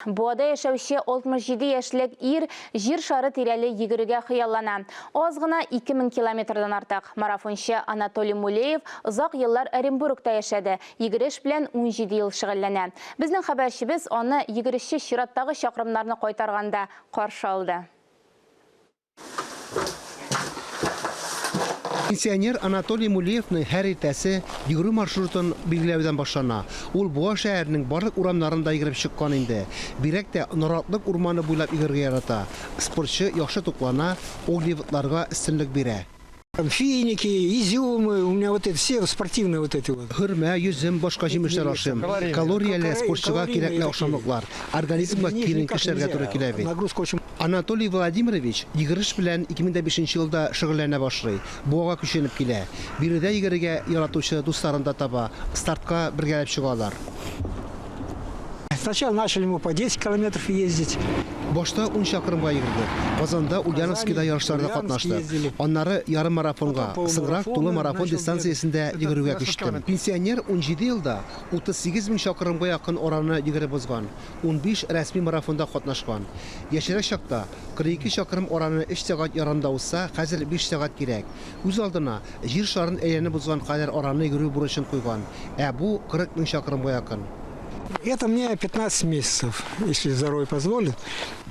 Буада яшәүче 67 яшьлек ир Җир шары тирәли йөгерергә хыяллана. Аз гына 2000 километрдан артык. Марафончы Анатолий Мулеев озак еллар Оренбургта яшәде, йөгереш белән 17 ел шөгыльләнә. Безнең хәбәрчебез аны йөгерешче чираттагы чакрымнарны кайтарганда каршы алды. Пенсионер Анатолий Мулеевның һәр иртәсе йөгерү маршрутын билгеләүдән башлана. Ул Буа шәһәренең барлык урамнарын да йөгереп чыккан инде. Бигрәк тә Наратлык урманы буйлап йөгерергә ярата. Спортчы яхшы туклана, углеводларга өстенлек бирә. Там финики, изюмы, у меня вот это все спортивные вот эти вот. Хөрмә, йөзем, башка җимешләр ашыйм. Калорияле, спортчыга кирәкле ашамлыклар. Организмга киеренке эшләргә туры килә бит. Анатолий Владимирович йөгереш белән 2005 нче елда шөгыльләнә башлый, Буага күченеп килә. Биредә йөгерергә яратучы дусларын да таба, стартка бергәләп чыгалар. Сначала начали мы по 10 километров ездить. Башта ун чакрымга йөгердек. Казанда, Ульяновскида ярышларда катнаштык. Аннары ярыммарафонга, соңрак тулы марафон дистанциясендә йөгерүгә күчтем. Пенсионер 17 елда 38 мең чакрымга якын араны йөгереп узган, 15 рәсми марафонда катнашкан. Яшьрәк чакта 42 чакрым араны өч сәгать ярымда узса, хәзер биш сәгать кирәк. Үз алдына Җир шарын әйләнеп узган кадәр араны йөгерү бурычын куйган. Ә бу 40 мең чакрымга якын. Это мне 15 месяцев, если здоровье позволит.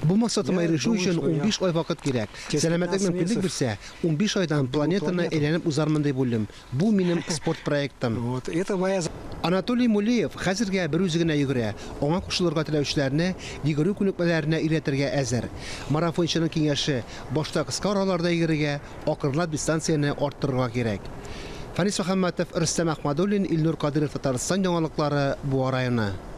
Бу максатыма ирешү өчен 15 ай вакыт кирәк. Сәламәтлек мөмкинлек бирсә, 15 айдан планетаны әйләнеп узармын дип уйлыйм. Бу минем спорт проектым. Вот, это моя. Анатолий Мулеев хәзергә берүзе генә йөгерә. Аңа кушылырга теләүчеләрне йөгерү күнекмәләренә өйрәтергә әзер. Марафончының киңәше, башта кыска араларда йөгерергә, акрынлап дистанцияне арттырырга кирәк. Фәнис Мөхәммәтов, Рөстәм Әхмәдуллин, Илнур Кадыйров, Татарстан яңалыклары, Буа районы.